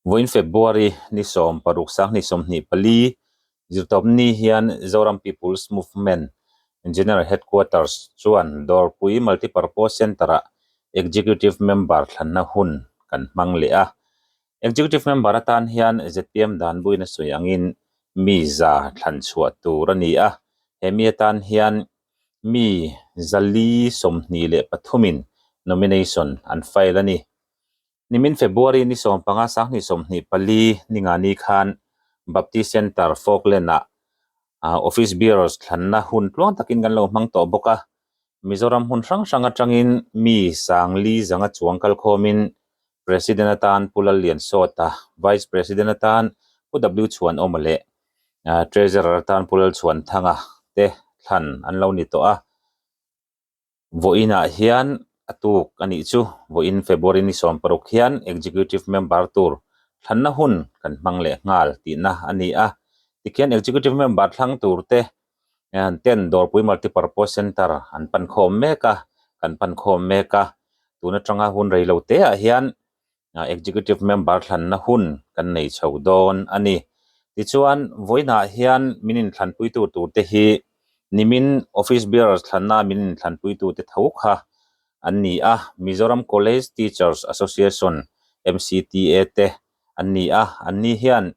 Vawiin February ni 16 2024 zirtawpni hian Zoram People's Movement General Headquarters chuan Dawrpui Multipurpose Centre-ah Executive Member thlanna hun kan hmang leh a. Executive Member atan hian zpm dan buin a sawi angin mi za thlan chhuah tur a ni a. He mi atan hian mi 423-in nomination an file a ni. Nimin February ni 15 2024 ningani khan Baptist Centre Falkland-ah Office Bearers thlanna hun tluang takin kan lo hmang tawh bawk a. Mizoram hmun hrang hrang atangin mi 4000 zanga chuang kalkhawmin President atan Pu Lalliansawta, Vice President atan Pu W Chhuanawma leh Treasurer atan Pu Lalchhuanthanga te thlan an lo ni tawh a. Vawiinah hian a tuk a nih chu vawiin February ni 16 hian Executive Member tur thlanna hun kan hmang leh nghal tihna a ni a. Tikhian Executive Member thlang tur te ten Dawrpui Multipurpose Centre an pan khawm mek a, kan pan khawm mek a. Tun atanga hun rei lo te ah hian Executive Member thlanna hun kan nei chho dawn a ni. Tichuan, vawiinah hian min inthlanpuitu turte hi nimin Office Bearers thlanna min inthlanpuitute tho kha an ni a, Mizoram College Teachers Association, MCTA, te an ni a, anni hian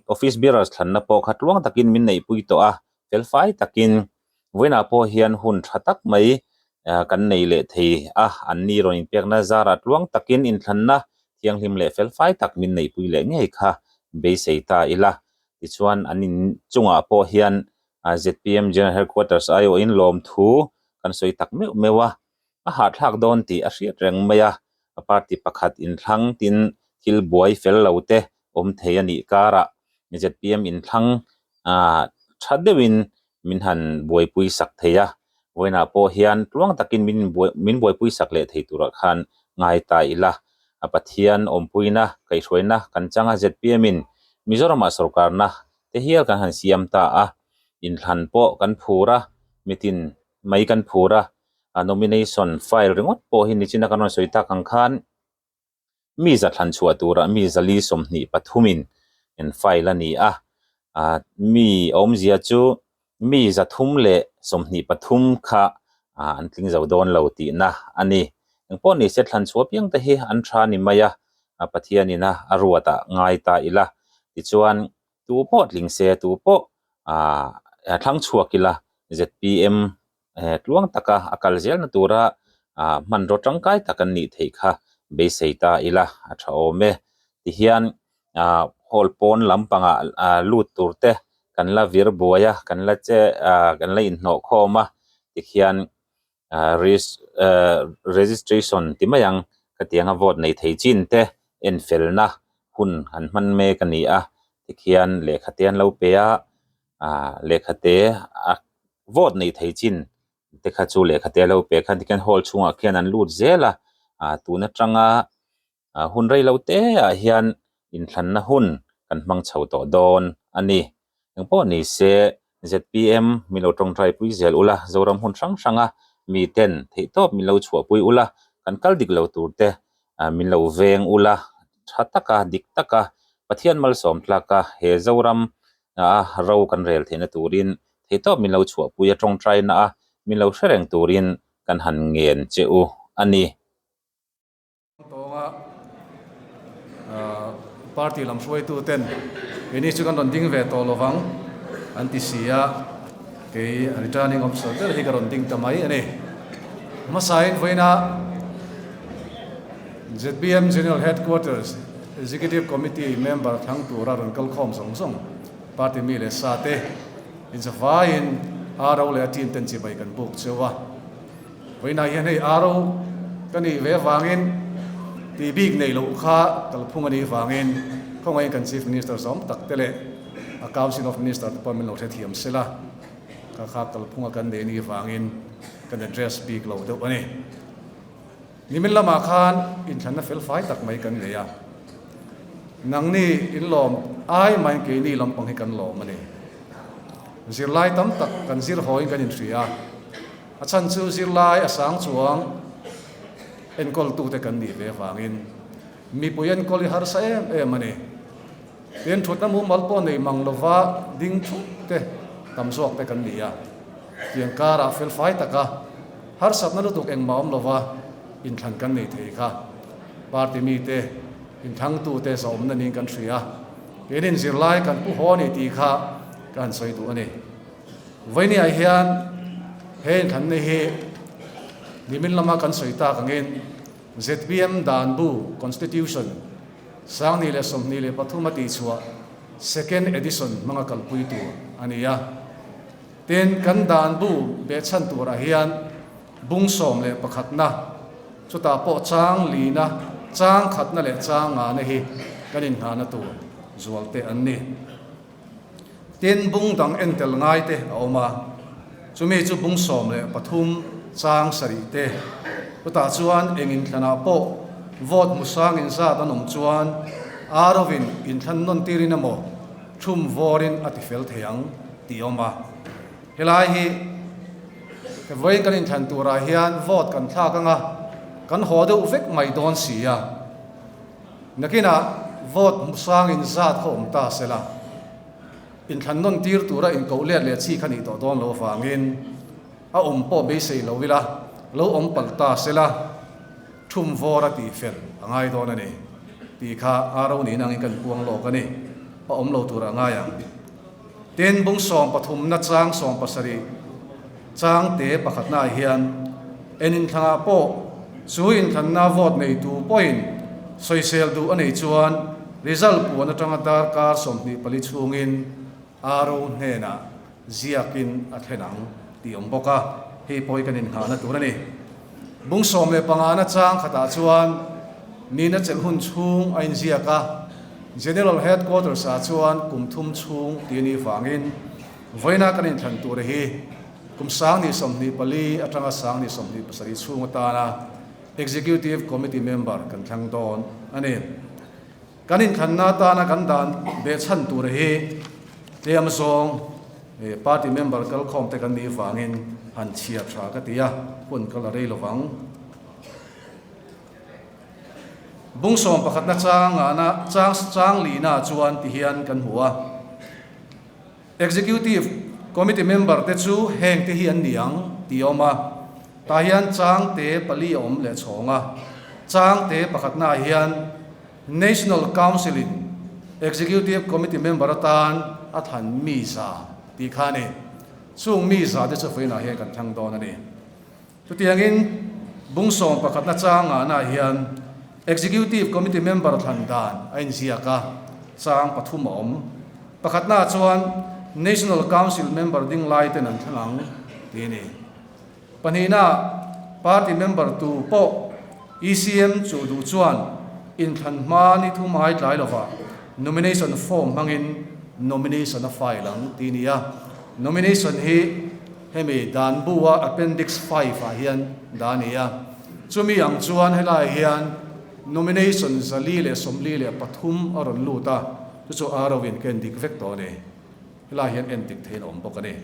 Office Bearers thlanna pawh kha tluang takin min neihpui tawh a, felfai takin Vawiinah pawh hian hun tha tak mai kan nei leh thei a, an ni rawn inpekna zarah tluang takin inthlanna thianghlim leh felfai tak min neihpui leh ngei kha beisei ta ila. Tichuan an in chungah pawh hian zpm General Headquarters aiawhin lawmthu kan sawi tak meuh meuh a, a hahthlak dawn tih a hriat reng mai a, a party pakhat inthlang tin thil buai fel lo te awm thei a nih karah zpm inthlang ah tha deuhin min han buaipui sak thei a, vawiinah pawh hian tluang takin min min buaipui sak leh thei turah khan ngai ta ila, a Pathian awmpuina kaihhruaina kan chang a zpm in Mizoramah sorkarna te hial kan han siam ta a, inthlan pawh kan phur a, mitin mai kan phur a, a nomination file ringawt pawh hi nichina kan rawn sawi tak ang khan mi za thlan chhuah turah mi 423 in an file a ni a, ah mi awmzia chu mi 323 kha ah an tling zo dawn lo tihna a ni. Engpawh ni se thlan chhuah piang te hi an tha ni mai a, a Pathianin a a ruat ah ngai ta ila tichuan tu pawh tling se tu pawh ah thlang chhuak ila zpm tluang taka a kal zelna tura hmanraw tangkai tak an nih theih kha beisei ta ila a tha awm e. Tihian hall pawn lampangah lut tur te kan la vir buai a, kan la che kan la inhnawh khawm a tikhian registration ti mai ang khatianga vote nei thei chin te en felna hun an hman mek a ni a tikhian lehkha te an lo pe a lehkha te a vote nei thei chin te kha chu lehkha te a lo pe khan tikhian hall chhungah khian an lut zel a ah tun atanga ah hun rei lo te ah hian inthlanna hun kan hmang chho tawh dawn a ni engpawh ni se zpm min lo tawngtai pui zel ula Zoram hun hrang hrang a mi ten theihtawp min lo chhuahpui ula kan kal dik lo tur te ah min lo veng ula tha taka dik taka Pathian malsawm tlak a he Zoram a ro kan rel theihna turin theihtawp min lo chhuahpui a tawngtaina a min lo hre reng turin kan han ngen che u a ni. Tawnga party lam hruaitu ten keini chu kan rawn ding ve tawh lovang an ti si a, kei returning officer ber hi ka rawn ding ta mai a ni. Hmasain vawiina zpm General Headquarters Executive Committee member thlang tura rawn kal khawm zawng zawng party mi leh sa te inzavaiin RO leh a team ten chibai kan buk cheu a. Vawiinah hian hei RO ka nih ve avangin tih bik neih loh kha kalphung a nih avangin khawngaihin kan Chief Minister zawm tak te leh a Council of Minister te pawh min lo hrethiam sela kha kha kalphunga kan neih a nih avangin kan address bik lo deuh a ni. Nimin lamah khan inthlanna felfai tak mai kan nei a, nangni inlawm ai main keini lampang hi kan lawm a ni. Zirlai tam tak kan zir hawiin kan inhria a, a chhan chu zirlai a sang chuang enkawltute kan nih ve avangin. Mipui enkawl hi harsa em em a ni. Tin, thutna mumal pawh nei mang lova ding thup te tam zawk te kan ni a. Tiang karah felfai taka harsatna lutuk engmah awm lova inthlan kan nei thei kha party mite inthlangtute zawmna niin kan hria. Keinin zirlai kan pu haw a ni tih kha ka han sawi duh a ni. Vawinia hian he inthlanna hi nimin lama kan sawi tak angin zpm dan bu, Constitution, 2023 a tihchhuah second edition hmanga kalpui tur a ni a. Tin, kan dan bu behchhan turah hian bung 11 na, chutah pawh chang lina, chang khatna leh chang ngana hi kan inngahna tur zualte an ni. Tin, bung dang entel ngai te a awm a, chumi chu bung 13 chang sarih te. Chutah chuan eng inthlanah pawh vote hmu sang inzat an awm chuan Arovin inthlan nawn tirin emaw thum vawrin a tifel thei ang tih a awm a. Helai hi vawiin kan inthlan turah hian vote kan thlak anga kan haw deuh vek mai dawn si a. Nakinah vote hmu sang in zat kha awm ta se la, inthlan nawn tir tura inkoh let leh chi kha nih tawh dawn lo avangin a awm pawh beisei lo ila, lo awm palh ta se la, thum vawr a tih fel a ngai dawn a ni tih kha a ro niin angin kan puang lawk a ni, a awm lo tur a ngai ang. Tin, bung 13 na chang 17 chang te pakhatnaah hian en inthlangah pawh chu inthlanna vote neitu pawhin sawisel duh a nei chuan result puan atanga darkar 24 chhungin RO hnenah ziakin a thlen ang tih awm bawk a, hei pawh hi kan inngahna tur a ni. Bung 15 na chang khatah chuan nihna chelh hun chhung a inziak a, General Headquarters ah chuan kum thum chhung tih a nih vangin vawiina kan inthlan tur hi kum 2024 atanga 2027 chhung atana Executive Committee member kan thlang dawn a ni. Kan inthlanna atana kan dan behchhan tur hi tlem zawng party member kalkhawm te kan nih vangin han chhiar tha ka ti a, hun ka la rei lovang. Bung 11 na chang ngahna chang chang lihna chuan ti hian kan hmu a. Executive Committee member te chu heng te hi an ni ang tih a awm a, tah hian chang te pali a awm leh chhawng a, chang te pakhatna ah hian National Council in Executive Committee member atan a thlan mi za tih kha a ni. Chung mi za te chu vawiinah hian kan thlang dawn a ni. Chutiangin bung 11 na chang ngahna ah hian Executive Committee member thlan dan a inziak a, chang pathum a awm. Pakhatna ah chuan National Council member ding lai ten an thlang ang tih a ni. Pahnihna ah party member tu pawh ECM chuh duh chuan inthlan hma ni thum ai tlai lovah nomination form hmangin nomination a file ang tih a ni a. Nomination hi Hemi dan bu-a Appendix 5 ah hian dah a ni a. Chumi ang chuan helaiah hian nomination 443 a rawn lut a, chu chu RO in ka endik vek tawh a ni. Helaiah hian endik theihin a awm bawk a ni.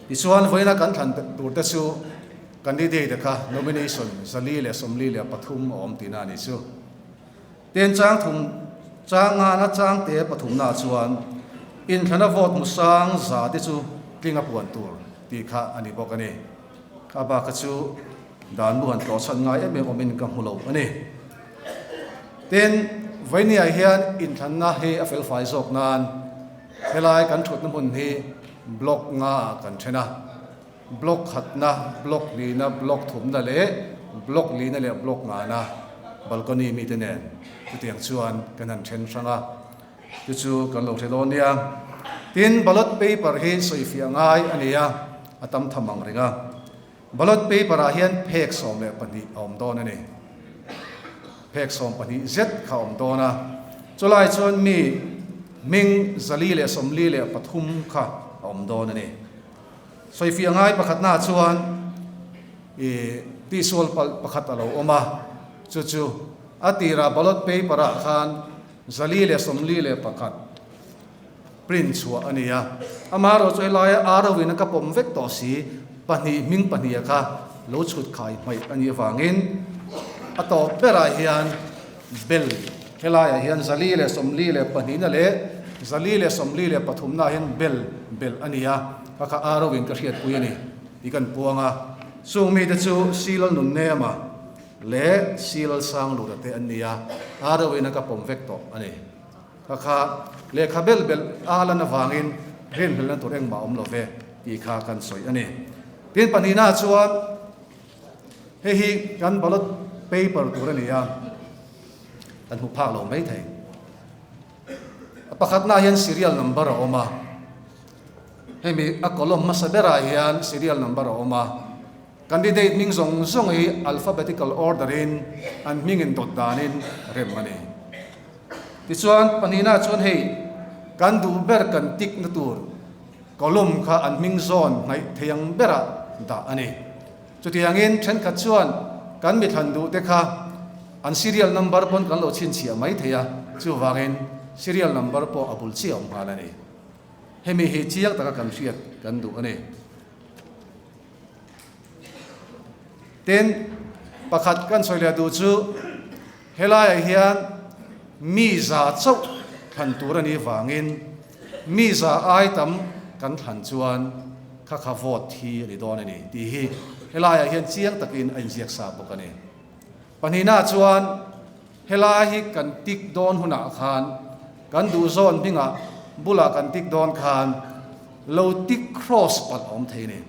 Tichuan vawiina kan thlan tur te chu candidate kha nomination 443 a awm tihna a ni chu. Ten chang thum chang ngana chang te pathumna chuan inthlana vote hmu sang za te chu tling a puan tur tih kha a ni bawk a ni. Kha bak kha chu dan bu han tlawh chhan ngai em em awmin ka hmu lo a ni. Tin, Vawinia hian inthlanna hi a felfai zawk nan helai kan thutna hmun hi block nga ah kan then a. Block khatna, block lina, block thumna leh block lina leh block ngana balcony mite nen chutiang chuan kan han then hrang a, chu chu kan lo hre dawn nia. Tin, ballot paper hi sawifiah ngai a ni a, a tam tham ang reng a. Ballot paper ah hian phek 12 a awm dawn a ni. Phek 12 zet kha a awm dawn a, chulai chuan mi hming 443 kha a awm dawn a ni. Sawifiah ngai pakhatnaah chuan i tihsual palh pakhat a lo awm a, chu chu a tirah ballot paper-ah khan 441 print chhuah a ni a. Amaherawhchu chu helaia RO-in a ka pawm vek tawh si, pahnih hming pahniha kha lo chhut khai hmaih a nih avangin a tawp berah hian. bel helaiah hian 442na leh 443na hian bel belh a ni a, ka kha aro in ka hriatpui a ni tih kan puang a. Chung mite chu Silal Nunnema leh Silal Sanglura te an ni a, aro in a ka pawm vek tawh a ni. Ka kha lehkha bel belh a lan avangin rinhlelhna tur engmah a awm lo ve tih kha kan sawi a ni. Tin, pahnihnaah chuan Hei hi kan ballot paper tur a ni a, kan hmu phak lo mai thei. A pakhatnaah hian serial number a awm a, hemi a column hmasa berah hian serial number a awm a, candidate hming zawng zawng hi alphabetical order in an hming in dawt danin rem a ni. Tichuan pahnihnaah chuan hei kan duh ber kan tick na tur column kha an hming zawn hnaih thei ang berah dah a ni. Chutiangin thenkhat chuan kan mi thlan duh te kha an serial number pawn kan lo chhinchhiah mai thei a, chuvangin serial number pawh a bul chiah awm nghal a ni. Hemi hi chiang taka kan hriat kan duh a ni. Tin, pakhat kan sawi leh duh chu helaiah hian mi za chauh thlan tur a nih vangin Mi za ai tam kan thlan chuan kha kha vote hi a ni dawn a ni tih hi helaiah hian chiang takin a inziak sa bawk a ni. Pahnihnaah chuan helai hi kan tik dawn hunah khan kan duh zawn hmingah bulah kan tik dawn khan lo tik cross palh a awm thei a ni.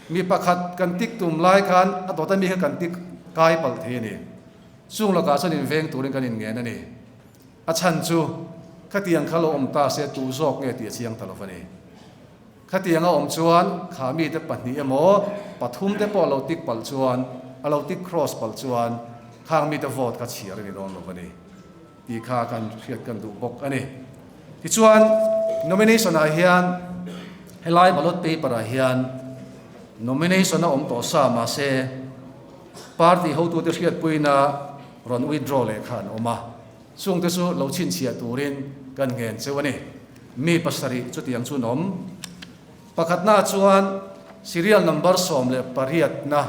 Mi pakhat kan tik tum lai khan a dawt ami kha kan tik kai palh thei a ni. Chung lakah chuan inveng turin kan inngen a ni. A chhan chu khatiang kha lo awm ta se tu zawk nge tih a chiang ta lo va ni. Khatiang a awm chuan kha mite pahnih emaw pathum te pawh a lo tik palh chuan, a lo tik cross palh chuan khang mite vote kha chhiar a ni dawn lo va ni tih kha kan hriat kan duh bawk a ni. Tichuan nomination ah hian helai ballot paper ah hian nomination a awm tawh sa mahse party hotute hriatpuina rawn withdraw leh kha an awm a. Chungte chu lo chhinchhiah turin kan ngen cheu a ni. Mi pasarih chutiang chu an awm. Pakhatna chuan serial number 18 na,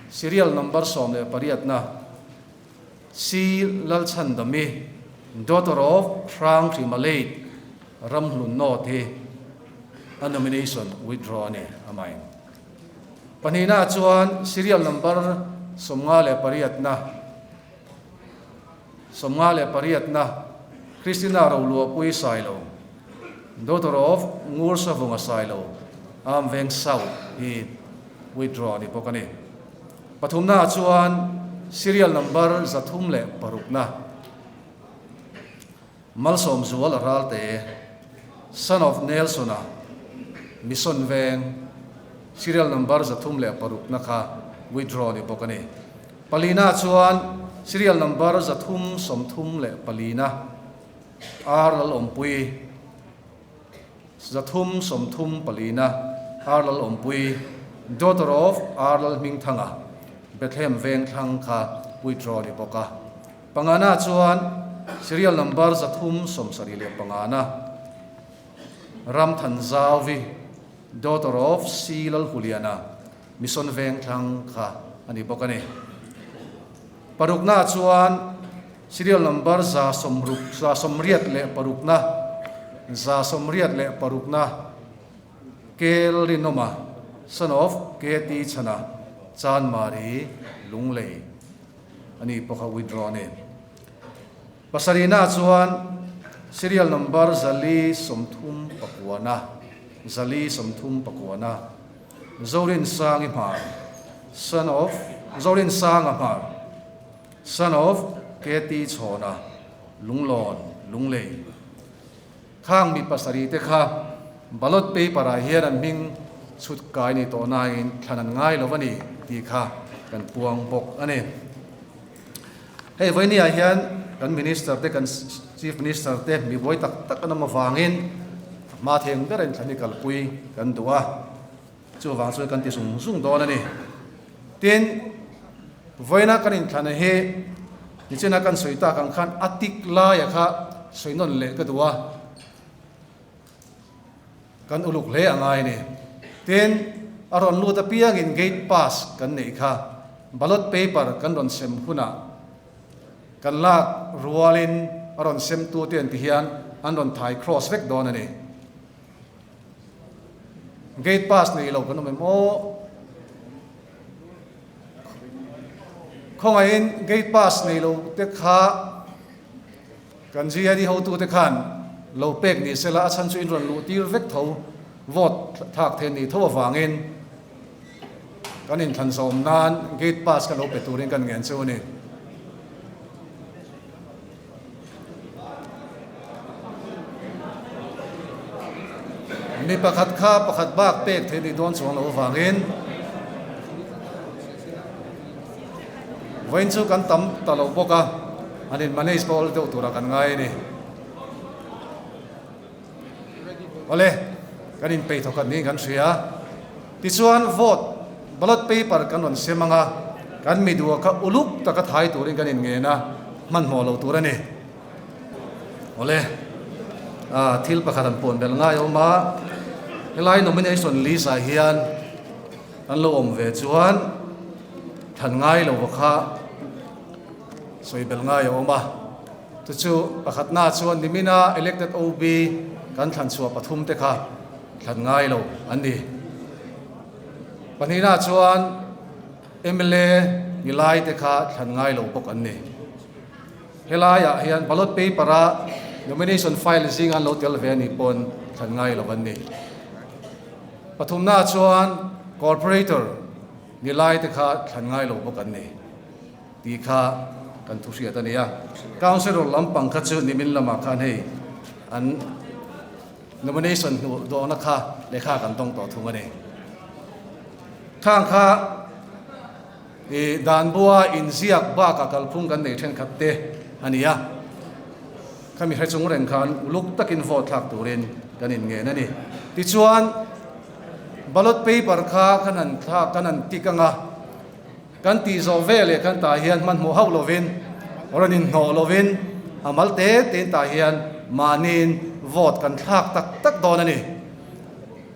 serial number 18 na, C Lalchhandami, daughter of Hrang Hrimalate, Ramhlun North hi a nomination withdraw a ni amahin. Pahnihna chuan serial number 58 na, 58 na Christina Roluahpui Sailo, daughter of Ngursavunga Sailo, Amveng South hi withdraw a ni bawk a ni. Pathumna ah chuan serial number 306 na Malsawmzuala Ralte, son of Nelson-a, Mission Veng, serial number 306 na kha withdraw a ni bawk a ni. Palina chuan serial number 334 na R Lalawmpui, 334 na R Lalawmpui, daughter of R Lalhmingthanga, Bethlehem Vengthlang kha withdraw a ni bawk a. Pangana chuan serial number 375 na Ramthanzauvi, daughter of C Lalhuliana, Mission Vengthlang kha a ni bawk a ni. Parukna chuan serial number 160, 186 na, 186 na Kel Rinawma, son of KT Chhana, Chanmari, Lunglei a ni bawk a, withdraw a ni. Pasarihna chuan serial number 439 na, 439 na Zorinsangi Hmar, son of Zorinsanga Hmar, son of KT Chhawna, Lunglawn, Lunglei. Khang mi pasarih te kha ballot paper ah hian an hming chhut kai ni tawh nain thlan an ngai lo a ni tih kha kan puang bawk a ni. Hei vawiini ah hian kan minister te kan chief minister te mi buai tak tak an awm avangin hma theng ber in thlan hi kalpui kan duh a, chuvang chuan kan ti zung zung dawn a ni. Tin, vawiina kan inthlan hi nichina kan sawi tak ang khan a tik laia kha sawi nawn leh ka duh a, kan uluk hle a ngai a ni. Tin, a rawn lut apiangin gate pass kan neih kha. Ballot paper kan rawn sem hunah kan lak rualin a rawn semtute an ti hian an rawn thai cross vek dawn a ni. Gate pass nei lo kan awm em aw? Khawngaihin gate pass nei lo te kha kan GID hotute khan lo pek ni sela a chhan chu in rawn luh tir vek tho vote thlak thei ni tho avangin kan inthlan zawm nan gate pass kha lo pe turin kan ngen chu a ni. Mi pakhat kha pakhat bak pek theih ni dawn chuang lo avangin vawiin chu kan tam ta lo bawk a, an in manage pawh awl deuh tura kan ngai a ni. Awle, kan inpeih thawkhat niin kan hria. Tichuan vote ballot paper kan rawn sem ang a, kan mi duh kha uluk taka thai turin kan inngen a, hmanhmawh lo tur a ni. Awle, thil pakhat an puan belh ngai awm a, helai nomination list ah hian an lo awm ve chuan thlan ngai lo kha sawi belh ngai a awm a. Chu chu pakhatna chuan nimina elected OB kan thlan chhuah pathum te kha thlan ngai lo an ni. Pahnihna chuan mla ni lai te kha thlan ngai lo bawk an ni. Helaiah hian ballot paper a nomination file zinga an lo tel ve a nih pawn thlan ngai lo an ni. Pathumna chuan corporator ni lai te kha thlan ngai lo bawk an ni. Tih kha kan thu hriat a ni a. Councillor lampang kha chu nimin lamah khan hei an nomination hnuh dawhna kha lehkha kan tawng tawh thung a ni. Khang kha i danbua inziak bakah kalphung kan nei thenkhat te a ni a. Khami hre chung reng khan uluk takin vote thlak turin kan inngen a ni. Tichuan ballot paper kha kan han thlak kan han tik ang a. Kan tih zawh ve leh kan tah hian hmanhmawh hauh lovin, rawn inhnawh lovin, a mal te tein tah hian mahniin vote kan thlak tak tak dawn a ni.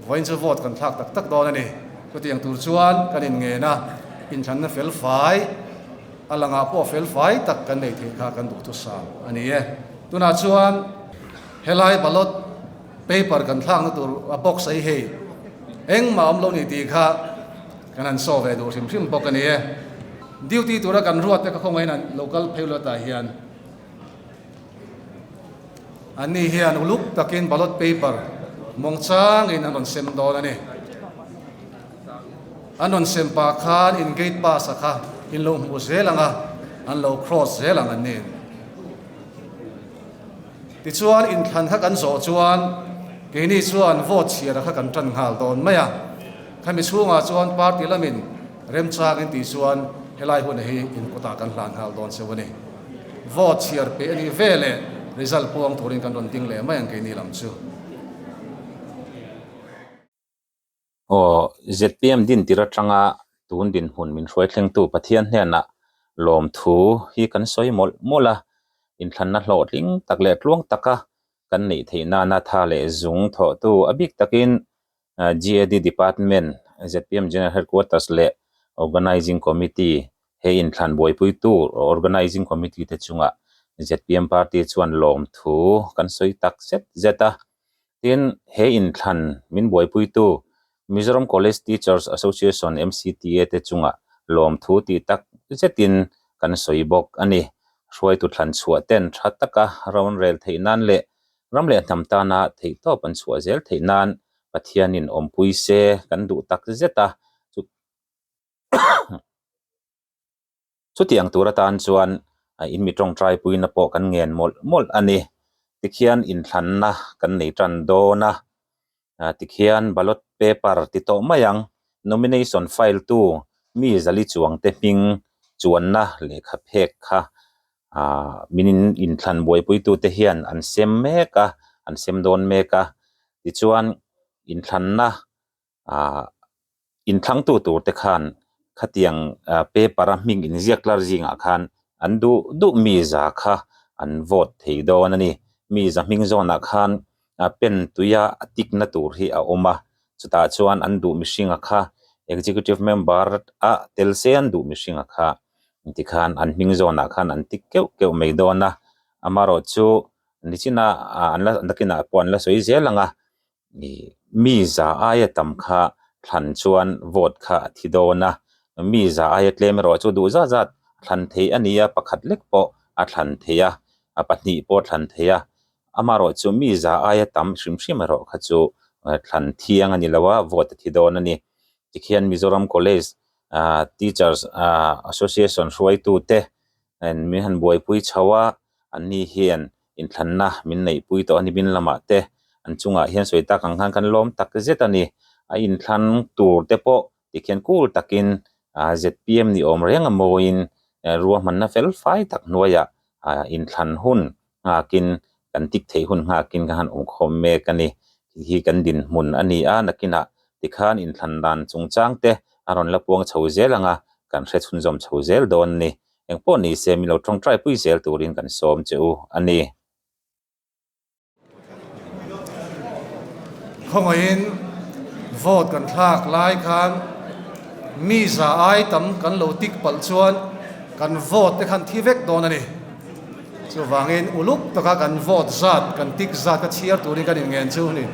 Vawiin chu vote kan thlak tak tak dawn a ni. Chutiang tur chuan kan inngen a, inthlanna fel fai, a langah pawh fel fai tak kan nei theih kha kan duhthusam a ni e. Tunah chuan helai ballot paper kan thlakna tur a box a hi hei engmah awm lo ni tih kha, Kan han saw ve duh hrim hrim bawk a ni e. Duty tura kan ruat te ka khawngaihin an lo kal phei luatah hian anni hian uluk takin ballot paper mawng changin an rawn sem dawn a ni. An rawn sem pah khan in gate pass a kha in lo hmuh zel ang a, an lo cross zel ang anni. Tichuan inthlan kha kan zawh chuan keini chuan vote chhiara kha kan tan nghal dawn mai a. Khami chhungah chuan party lamin remchang in tih chuan helai hun hi in kutah kan hlan nghal dawn cheu a ni. Vote chhiar peh a nih ve leh result puang turin kan rawn ding leh mai ang keini lam chu. Aw, zpm din tir atanga tun dinhmun min hruai thlengtu Pathian hnenah lawmthu hi kan sawi mawlh mawlh a, inthlanna hlawhtling tak leh tluang taka kan neih theih nana tha leh zung thawhtu a bik takin GAD Department, zpm General Headquarters leh Organising Committee he inthlan buaipuitu Organising Committee te chungah zpm Party chuan lawmthu kan sawi tak zet zet a. Tin, he inthlan min buaipuitu Mizoram College Teachers Association, MCTA, te chungah lawmthu tih tak zetin kan sawi bawk a ni. Hruaitu thlan chhuah ten tha taka ram rel theih nan leh ram leh hnam tana theihtawp an chhuah zel theih nan Pathianin awmpui se kan duh tak zet a. Chutiang tur atan chuan in mi tawngtai puina pawh kan ngen mawlh mawlh a ni. Tikhian inthlanna kan nei tan dawn a, tikhian ballot paper ti tawh mai ang, nomination file tu mi zali chuang te hming chuanna lehkha phek kha min inthlan buaipuitu te hian an sem mek a, an sem dawn mek a. Tichuan inthlanna ah inthlangtu tur te khan khatiang paper a hming inziak tlar zingah khan an duh duh mi za kha an vote thei dawn a ni mi za hming zawnah khan pen tuia a tikna tur hi a awm a chutah chuan an duh mihringa kha Executive member a tel se an duh mihringa kha tikhan an hming zawnah khan an tik keuh keuh mai dawn a, amaherawhchu nichina an la nakinah pawh an la sawi zel ang a, ih mi za aia tam kha thlan chuan vote kha a thi dawn a, mi za aia tlem erawh chu duh zat zat thlan theih a ni a, pakhat lek pawh a thlan theih a, a pahnih pawh a thlan theih a, amaherawhchu mi za aia tam hrim hrim erawh kha chu thlan thiang a ni lo a, vote a thi dawn a ni. Tikhian Mizoram College ah Teachers ah Association hruaitute min han buaipui chho a, anni hian inthlanna min neihpui tawh a ni min lamah te an chungah hian sawi tak ang khan kan lawm tak zet a ni. A inthlan tur te pawh tikhian cool takin ah Z_P_M ni awm reng a mawiin ruahmanna fel fai tak hnuaiah ah inthlan hun nghakin kan tik theih hun nghakin ka han awmkhawm mek a ni. Hi kan dinhmun a ni a, nakinah tikhan inthlan dan chungchang te a rawn la puang chho zel ang a, kan hre chhunzawm chho zel dawn a ni. Engpawh ni se min lo tawngtai pui zel turin kan sawm che u a ni. Khawngaihin vote kan thlak lai khan mi za ai tam kan lo tik palh chuan kan vote te khan thi vek dawn a ni. Chuvangin uluk taka kan vote zat, kan tik zat ka chhiar turin kan inngen chu a ni.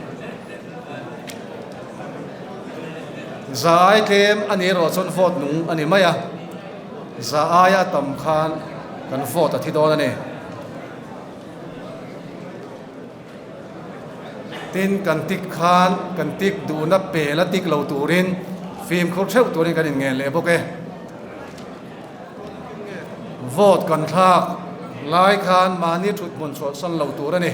Za ai tlem a ni erawh chuan vote nung a ni mai a, za aia tam khan kan vote a thi dawn a ni. Tin, kan tik khan kan tik duhna pel a tik lo turin fimkhur theuh turin kan inngen leh bawk e. Vote kan thlak lai khan mahni thut hmun chhuahsan lo tur a ni.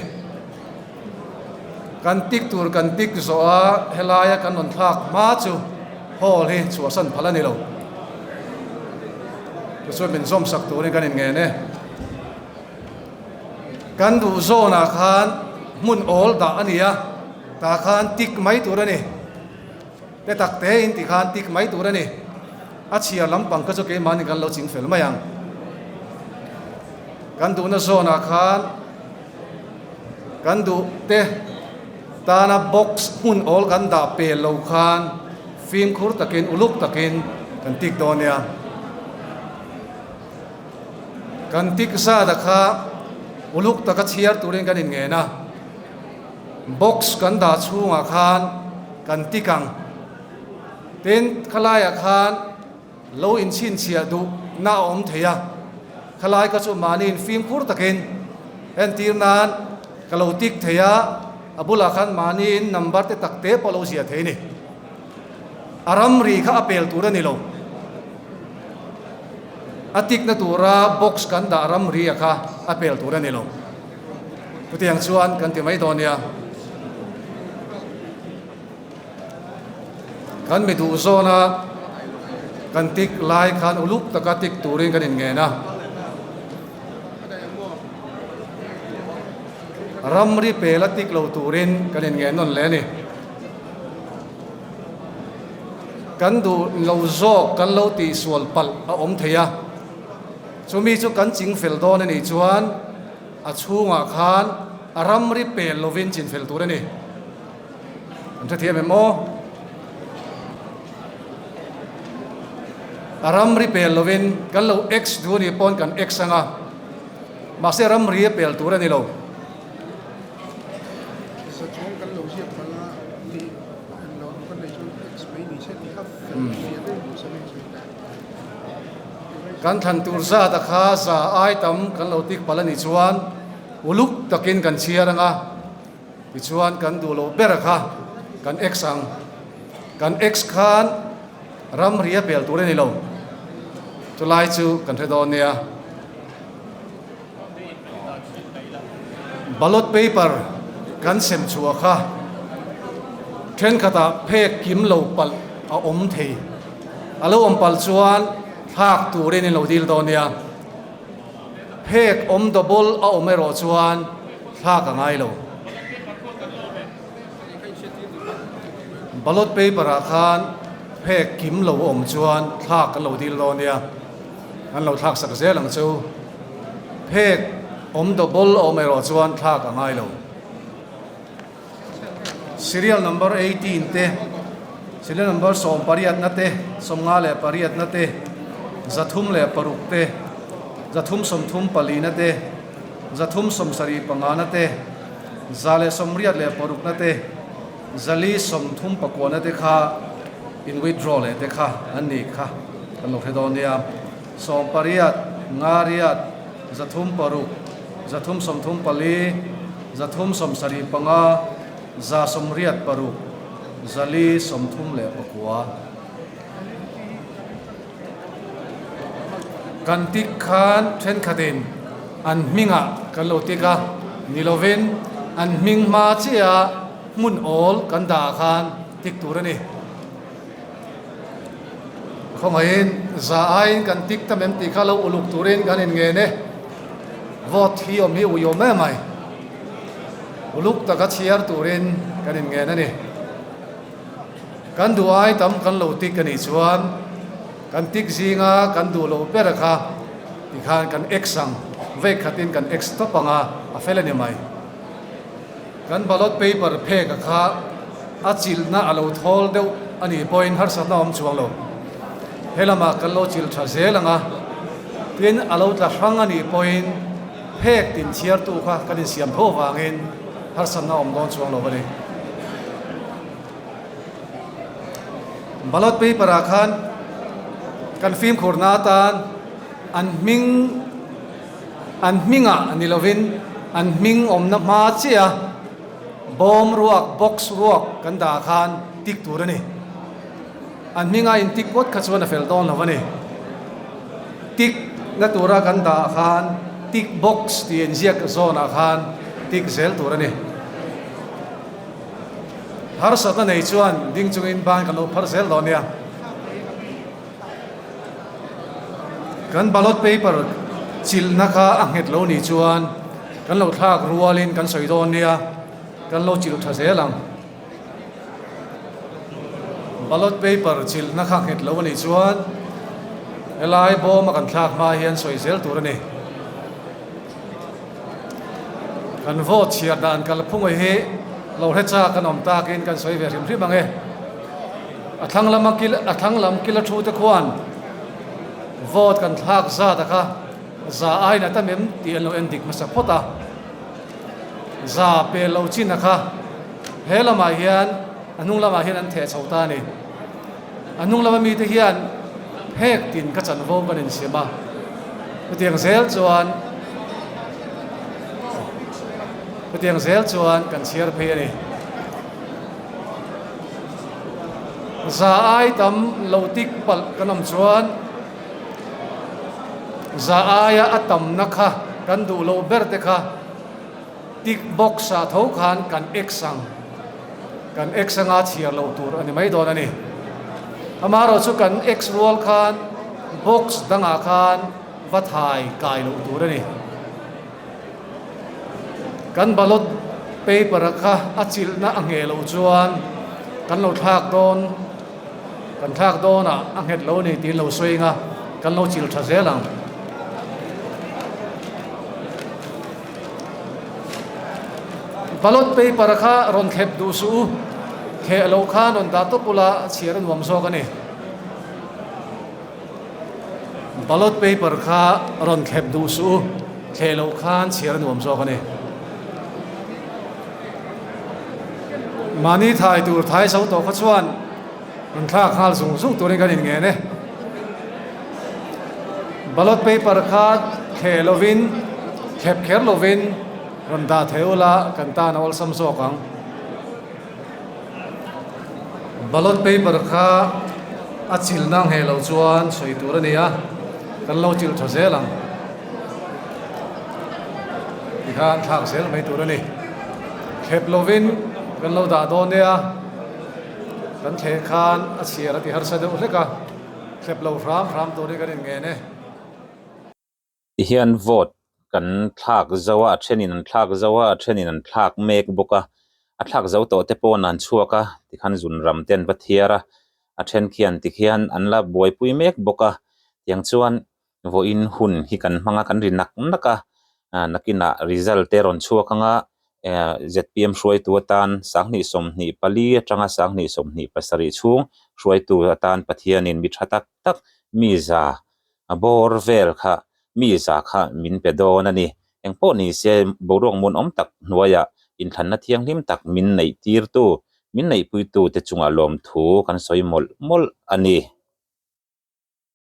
Kan tik tur kan tik zawh a, helaia kan rawn thlak hma chu hall hi chhuahsan phal a ni lo. Tichuan min zawmsak turin kan inngen e. Kan duh zawnah khan hmun awl dah a ni a, tah khan tik mai tur a ni. Te tak te in ti khan tik mai tur a ni. A chhiar lampang kha chu keimahni kan lo ching fel mai ang. Kan duhna zawnah khan kan duh te tana box hmun awl kan dah pel lo khan fimkhur takin uluk takin kan tik dawn nia. Kan tik zat a kha uluk taka chhiar turin kan inngen a, box kan dah chhungah khan kan tik ang. Tin, khalaiah khan lo inchhinchhiah duh na a awm thei a, khalai kha chu mahni infimkhur takin entir nan ka lo tik thei a, a bulah khan mahniin number te tak te pawh lo ziah thei a ni. A ramri kha a pel tur a ni lo. A tikna tura box kan dah ramri a kha a pel tur a ni lo. Chutiang chuan kan ti mai dawn nia. Kan mi duh zawna kan tik lai khan uluk taka tik turin kan inngen a. Ramri pel a tik lo turin kan inngen nawn leh a ni. Kan duh lo zawk kan lo tihsual palh a awm thei a, chumi chu kan ching fel dawn a nih chuan a chhungah khan a ramri pel lovin chin fel tur a ni. Kan hrethiam em aw? A ramri pel lovin kan lo X duh a nih pawn kan X ang a, mahse ramri a pel tur a ni lo. Kan thlan tur zat a kha za ai tam kan lo tik palh a nih chuan uluk takin kan chhiar ang a, tichuan kan duh loh ber a kha kan X ang. Kan X khan ramri a pel tur a ni lo, chulai chu kan hre dawn nia. Ballot paper kan sem chhuah kha thenkhatah phek kim lo palh a awm thei. A lo awm palh chuan thlak turin in lo dil dawn nia. Phek awm double a awm erawh chuan thlak a ngai lo. Ballot paper ah khan phek kim lo a awm chuan thlak kan lo dil dawn nia. An lo thlak sak zel ang chu. Phek awm double a awm erawh chuan thlak a ngai lo. Serial number 18 te. Serial number 18 na te, 58 na te, 306 te, 334 na te, 375 na te, 186 na te, 439 na te kha in withdraw leh te kha an nih kha kan lo hre dawn nia. 18, 58, 306, 334, 375, 186, 439. Kan tik khan thenkhatin an hmingah kan lo tik a, ni lovin an hming hma chiah hmun awl kan dah ah khan tik tur a ni. Khawngaihin za aiin kan tik tam em tih kha lo uluk turin kan inngen e. Vote hi awm hi ui awm em mai. Uluk taka chhiar turin kan inngen a ni. Kan duh ai tam kan lo tik a nih chuan kan tik zinga kan duh loh ber kha tikhan kan X ang, vek khatin kan X tawp ang a, a fel a ni mai. Kan ballot paper phek a kha a chilhna a lo thawl deuh a nih pawhin harsatna a awm chuang lo. He lamah kan lo chilh tha zel ang a, tin a lo tla hrang a nih pawhin phek tin chhiartu kha kan insiam tho avangin harsatna a awm dawn chuang lo a ni. Ballot paper ah khan kan fimkhurna atan an hming An hmingah ni lovin an hming awmna hma chiah a bawm ruak, box ruak kan dah khan tik tur a ni. An hminga in tik ngawt kha chuan a fel dawn lo a ni. Tik na tura kan dah khan tick box tih inziak zawnah khan tik zel tur a ni. Harsatna nei chuan ding chungin ban kan lo phar zel dawn nia. Kan ballot paper chilhna kha a nghet lo nih chuan kan lo thlak rualin kan sawi dawn nia, kan lo chilh tha zel ang. Ballot paper chilhna kha nghet lo anih chuan helai bawma kan thlak hma hian sawi zel tur a ni. Kan vote chhiar dan kalphunga hi lo hre chak kan awm takin kan sawi ve hrim hrim ang e. A thlang lama kil a thlang lam kila thu te khuan vote kan thlak zat a kha za aiin a tam em tih an lo en dik hmasa phawt a. Za pel lo chin a kha he lamah hian a hnung lamah hian an theh chho ta a ni. A hnung lama mite hian phek tin ka chanvo kan insiam a, chutiang zel chuan chutiang zel chuan kan chhiar phei a ni. Za ai tam lo tik palh kan awm chuan za aia a tamna kha kan duh loh ber te kha Tick box ah tho khan kan X ang, kan X anga chhiar loh tur a ni mai dawn a ni. Amaherawh chu kan X rual khan box dangah khan va thai kai loh tur a ni. Kan ballot paper a kha a chilhna a ngheh loh chuan kan lo thlak dawn, kan thlak dawnah a nghet lo a ni tiin lo sawi anga kan lo chilh tha zel ang. Ballot paper kha rawn thlep duh suh u, thleh loh khan rawn dah tawp ula chhiar a nuam zawk a ni. Ballot paper kha rawn thlep duh suh u, thleh loh khan chhiar a nuam zawk a ni. Mahni thai tur thai zo tawh kha chuan rawn thlak nghal zung zung turin kan inngen e. Ballot paper kha thleh lovin, thlep kher lovin rawn dah thei ula kan tan a awlsam zawk ang. Ballot paper kha a chilna ngheh loh chuan sawi tur a ni a, kan lo chilh tha zel ang. Tikhan thlak zel mai tur a ni. Thlep lovin kan lo dah dawn nia, kan thleh khan a chhiar a ti harsa deuh hlek a. Thlep lo hram hram tur hi kan inngen e. Ti hian vote kan thlak zo a, a thenin an thlak zo a, a thenin an thlak mek bawk a, a thlak zo tawh te pawn an chhuak a, tikhan zun ram te an va thiar a, a then khian tikhian an la buaipui mek bawk a, tiang chuan vawiin hun hi kan hmang a, kan ri nak nak a, nakinah result te rawn chhuak ang a. Zpm hruaitu atan 2024 atanga 2027 chhung hruaitu atan Pathianin mi tha tak tak mi za a bawr vel kha mi za kha min pe dawn a ni. Engpawh ni se boruak muanawm tak hnuaiah inthlanna thianghlim tak min neih tirtu, min neihpuitu te chungah lawmthu kan sawi mawlh mawlh a ni.